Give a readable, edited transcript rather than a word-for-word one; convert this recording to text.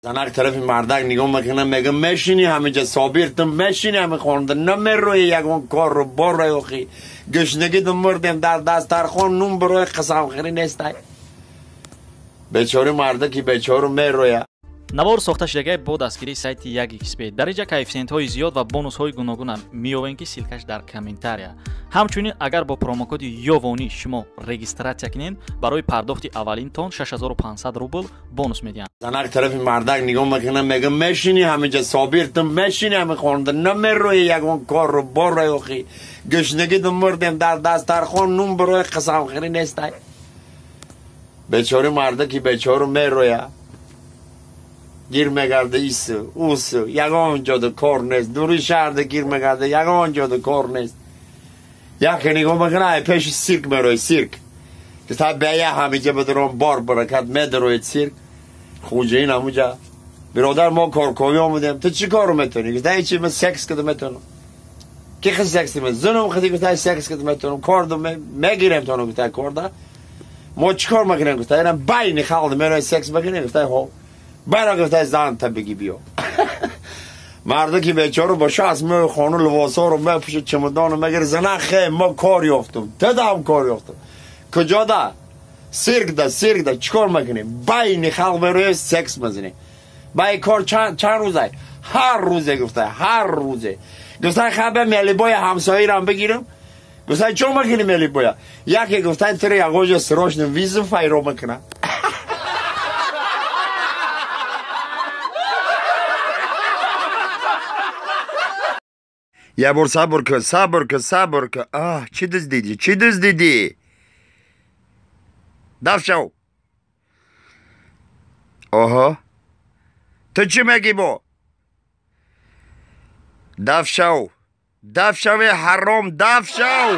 Занак тарафи мардак нигоҳ мекунам, мегӯям мешинӣ ҳаминҷа собир, ту мешинӣ ҳами хонда, намероӣ ягон корро борро охи. Гушнагӣ ду мурдем дар дастархон нун барои қасамхӯрӣ нестай. Бечори мардаки бечору мероя. Навор сохта шудагай бо дастгирии сайти 1xb. Дар инҷа коэффисиентҳои зиёд ва бонусҳои гуногуна меёвем, ки ссылкаш дар комментария. Ҳамчунин агар бо промокоди Ёвонӣ шумо регистратсия кунед, барои пардохти аввалинтон 6500 рубл бонус медиҳанд. Занак тарафи мардак нигоҳ мекунам, мегӯям мешинӣ ҳаминҷа собир, ту мешинӣ ҳами хонда, намероӣ ягон корро борро охи. Гушнагӣ ду мурдем дар дастархон нун барои қасамхӯрӣ нестай. Бечори мардаки бечору мероя. Гир мегарда ису, усу, ягон ҷода кор нест. Дури шаҳрда гир мегарда, ягон ҷода кор нест. Яке нигоҳ мекунад, ай пеши сирк мерои, сирк. Ки та бея ҳамиҷа бадарон бор баракат медароед сирк. Хуҷаин ҳамуҷа. Биродар, мо корковӣ омадем. Ту чӣ кору метавонӣ? Гуфта, ҳечи, ман секс када метавонам. Ки хи секс ман? Зунум хиди, гуфта, секс када метавонам. Кор мегирем тону, гуфта, корда. Мо чӣ кор мекунем? Гуфта, инам байни халқ мерои секс мекунем? Гуфта, хо. Бара, гуфта, зан та бигӣ биё. Мардаки бечору бо шаст мӯй хону либосҳоро мепӯшад, чамадону мегирад. Зана хе, мо кор ёфтум. Тадам кор ёфтум. Куҷода? Сиркда, сиркда. Чӣ кор мекунем? Байни халқ мероем, секс мезанем. Бай кор чанд рӯзай? Ҳар рӯзе, гуфта, ҳар рӯзе. Гуфта, хаба мелибоя ҳамсоирам бигирам. Гуфта, чо мекунӣ мелибоя? Яке гуфта, тире ягоҷа срочно визу файро мекунам. Я бор сабр кун, сабр кун, сабр кун. Аҳ, чӣ дуздидӣ? Чӣ дуздидӣ? Даф шав. Оҳо. Ту чӣ мегӣ бо? Даф шав. Даф шави ҳаром, даф шав.